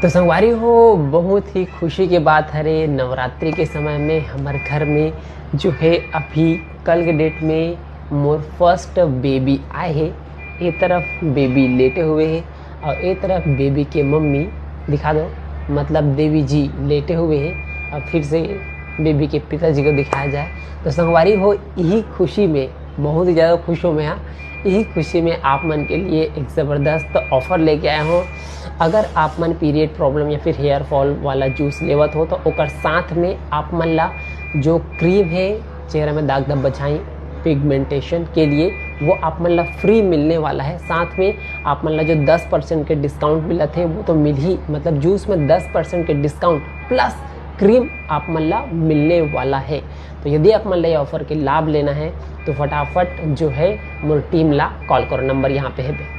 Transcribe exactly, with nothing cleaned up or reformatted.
तो संगवारी हो, बहुत ही खुशी के बात हरे, नवरात्रि के समय में हमर घर में जो है अभी कल के डेट में मोर फर्स्ट बेबी आए हे। ये तरफ बेबी लेटे हुए है और ये तरफ बेबी के मम्मी, दिखा दो, मतलब देवी जी लेटे हुए है। और फिर से बेबी के पिताजी को दिखाया जाए। तो संगवारी हो, यही खुशी में बहुत ही ज़्यादा खुश हूँ मैं। हाँ, यही खुशी में आप मन के लिए एक ज़बरदस्त ऑफर लेके आया हूँ। अगर आप मन पीरियड प्रॉब्लम या फिर हेयर फॉल वाला जूस लेवत हो, तो ओकर साथ में आप मन ला जो क्रीम है चेहरा में दाग धब्बा छाई पिगमेंटेशन के लिए, वो आप मन ला फ्री मिलने वाला है। साथ में आप मन ला जो दस परसेंट के डिस्काउंट मिलत है, वो तो मिल ही, मतलब जूस में दस परसेंट के डिस्काउंट प्लस क्रीम आप मन ला मिलने वाला है। तो यदि आप मन ला ये ऑफर के लाभ लेना है, तो फटाफट जो है मोर टीम ला कॉल करो, नंबर यहाँ पे है।